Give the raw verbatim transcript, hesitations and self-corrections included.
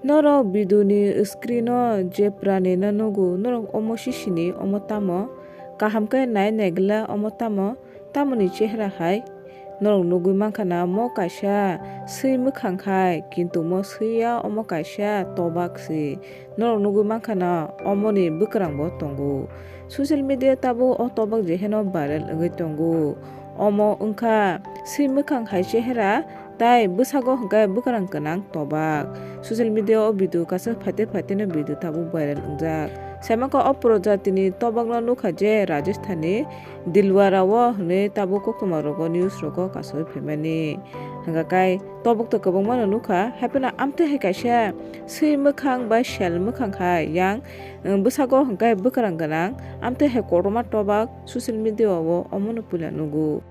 Norok video ni screen o je prani no nugo, norok omo sisini, omo tamo? Kaham khe nai naigwla, omo tamo? Tamoni chehra hai? Norok nugwi mankha na mo kaisa swi mwkhang hai, kintu mo swi ya, omo kaisa tobak se. Norok nugwi mankha na omoni bwkrang bo tongo. Social media tabuk o tobak je heno viral wngwi tongo. Omo wngkha swi mwkhang hai chehra, tai bwsago hwnkhe bwkrang gwnang tobak. Social media o video kaisa phaite phaite no video tabuk viral wngjak. Saimanka o puro jatini tobak no nukha je Rajasthan ni Dilwara o hwnwi tabuk koktwma rogo news rogo kasawi phaimani. Hwnkha kai tobok to kwbangma no nukha, haiphano amtwi hai kaisa swi mwkhang bai sel mwkhang hai yang, um, bwsago hwnkhe bwkrang gwnang, amtwi hai kotorma tobak social media o omono puila nugo.